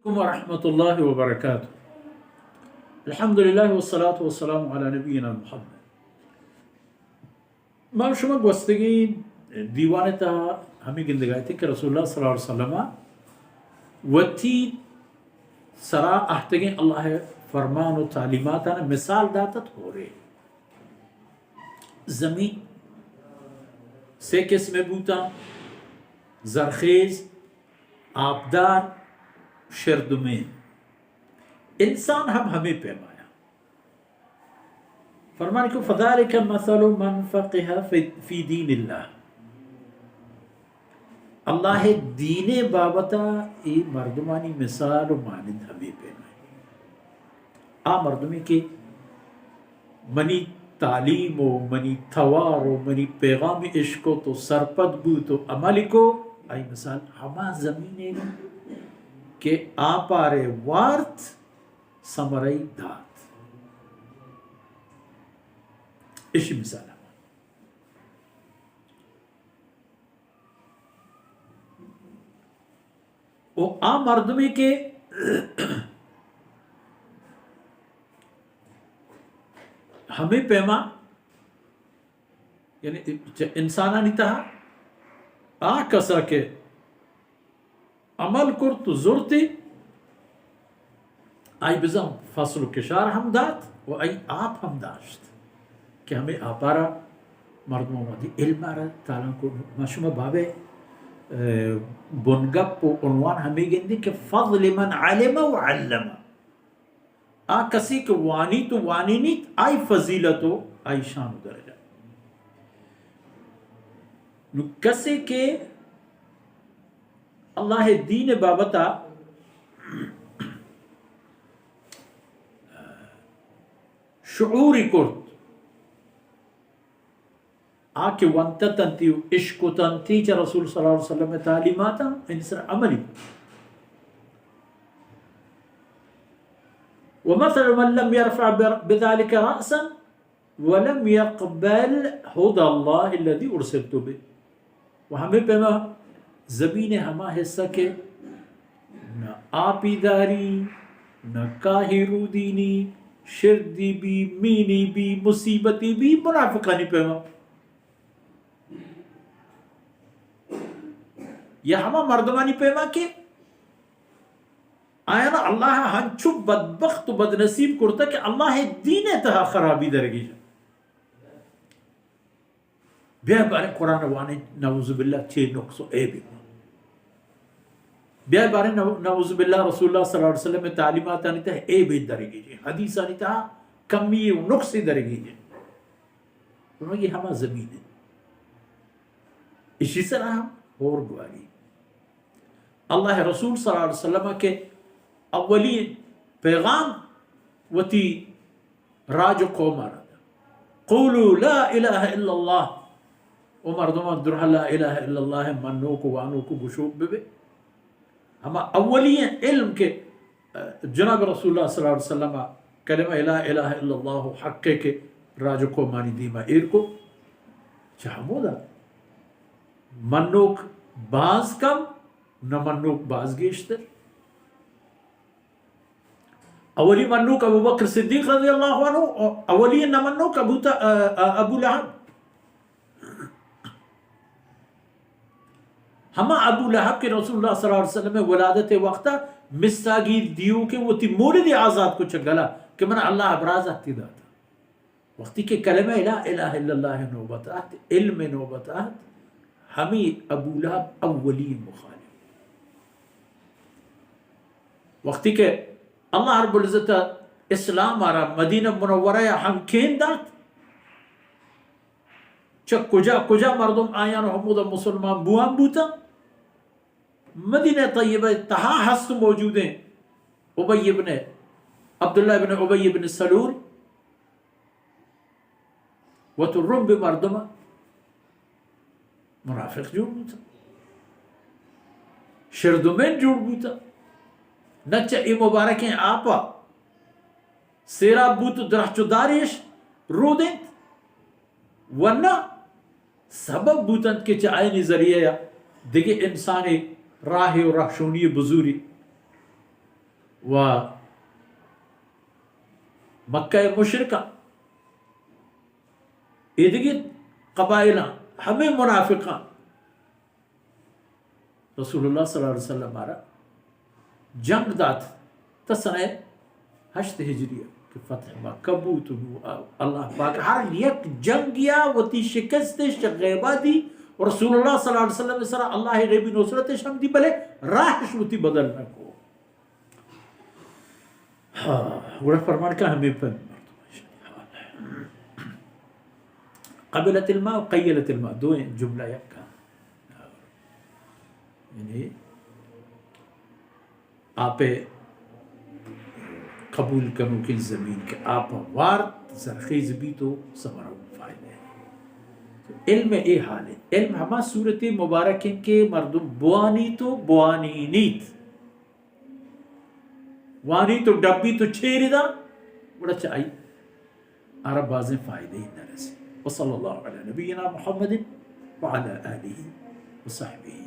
ورحمۃ اللہ وبرکاتہ۔ الحمدللہ والصلاة والسلام علی نبینا محمد۔ ما شما گوستگیں دیوان تہا ہمے گندگا اتیں کہ رسول اللہ صلی اللہ علیہ وسلم وتی سرا اہتگیں اللہ فرمان و تعلیماتاں مثال داتت ہورے۔ زمین سے قسم بوتاں: زرخیز، آپدار، شردمین۔ انسان ہم ہمے پیمایا۔ فرمان کو: فذلک مثل من فقہ فی، فی دین اللہ۔ اللہ دین بابتا ای مردمانی مثال و مانند ہمے پیمایا۔ آ مردمی کہ منی تعلیم و منی توار و منی پیغام اشکت و سرپد بوت و عمل کو، آئی مثال ہما زمینے کہ آپارے وارت، ثمرئی دات۔ اشی مثال ہما۔ و آ مردمی کہ ہمے پیما، یعنی چہ انسانانی تہا آ کسا کہ عمل کرت و زرتی، آئی بزاں فصل و کشار ہم دات و آئی آپ ہم داشت کہ ہمے آپارا مردم وہدی علم را تالان کو۔ ما شما بابے، اے، بنگپ و عنوان ہمے گندیں کہ فضل من علم و علم۔ آ کسی کہ وانیت و وانینیت، آئی فضیلت و آئی شان و درجہ۔ نو کسی کہ اللہ دین بابتا شعوری کرت، آ کہ ونتت انتی و اشکت انتی چہ رسول صلی اللہ علیہ وسلم تعلیماتاں، ان سر عملی۔ ومثل من لم يرفع بذلك رأسا ولم يقبل هدى الله الذي أرسلت به۔ و ہمے پیما زمین ہما حصہ کہ نہ آپی داری، نہ کاہی رودینی، شردی بی، مینی بی، مصیبتی بی، منافقانی پیما۔ یا ہما مردمانی پیما کہ آیانا اللہ ہنچو بدبخت و بدنصیب کرتا کہ اللہ دین تہا خرابی درگیجا۔ بیا بارے قرآن وانے، نعوذ باللہ چے نقص و عیبی۔ بیا بارے نعو-، نعوذ باللہ رسول اللہ صلی اللہ علیہ وسلم تعلیماتانی تہا عیبی درگیجے، حدیثانی تہا کمی و نقصی درگیجے۔ فرمائی ہما زمین ہے۔ اشی سرا ہم ہور گواری۔ اللہ رسول صلی اللہ علیہ وسلم کہ اولی پیغام وتی راج و قوم را دا، قولوا لا الہ الا اللہ۔ و مردمان درہ لا الہ الا اللہ منوک و وانوک و گشوک ببے۔ ہما اولی علم کہ، اه، جناب رسول اللہ صلی اللہ علیہ وسلم کلمہ لا الہ الا اللہ حق ہے کہ راج و قومانی دیما ایر کو۔ چہ ہمودا منوک باز کم، نہ منوک باز گیشتر۔ اولی منوک ابوبکر صدیق رضی اللہ عنہ، اولی نہ منوک ابو ت-، ا-، ا-، ابو لہب۔ ہما ابو لہب کہ رسول اللہ صلی اللہ علیہ وسلم ولادت وقتا مساگی دیو کہ وتی مولد آزاد کو چہ گلا کہ من اللہ ابراز اتی داتا۔ وقتی کہ کلمہ لا الہ الا اللہ نوبت آت، علم نوبت آت، ہمی ابو لہب اولی مخالف۔ وقتی کہ اللہ رب العزت اسلام آرا مدینہ منورہ یا ہم کین دات، چہ کجا کجا مردم آیان ہمودا مسلمان بوان بوتا، مدینہ طیبہ تہا ہست موجودیں ابی ابن، عبداللہ ابن ابی ابن سلول، وت رمب مردم منافق جوڑ بوتا، شردمین جوڑ بوتا، نہ چہ اے مبارکیں آپا سیراب بوت و درہچ و داریش رودینت، و نہ سبب بوتنت کہ چہ آیانی ذریعہ یا دگہ انسانے راہے و رہشونی بزوری۔ و مکہ مشرکاں، ایدگہ قبائلاں، ہمے منافقاں رسول اللہ صلی اللہ علیہ وسلم ءَ را جنگ دات تا سنہ ہشت ہجری ءَ کہ فتح مکہ بوت، نو اللہ پاک ہر یک جنگیا وتی شکست اش غیبا دی، و رسول اللہ صلی اللہ علیہ وسلم سرا اللہ غیبی نصرت اش ہم دی، بلے راہش وتی بدل نہ کو۔ ہاں، گڑا فرمان کا ہمیں پہ مردم۔ قبلت الماء و قیلت الماء، دوئیں جملہ یک۔ یعنی آپ قبول کنوکیں زمین کہ آپ وارت زرخیز بیت و ثمرہ فائدہ ہے۔ علم اے حال ہے۔ علم ہما صورت مبارک ہیں کہ مردم بوانیت و بوانینیت۔ وانیت و ڈبیت و چیری دا، گڑا چہ آئی آرا بازیں فائدہ نہ رسی۔ وصلی اللہ علی نبینا محمد وعلی آلہ وصحبہ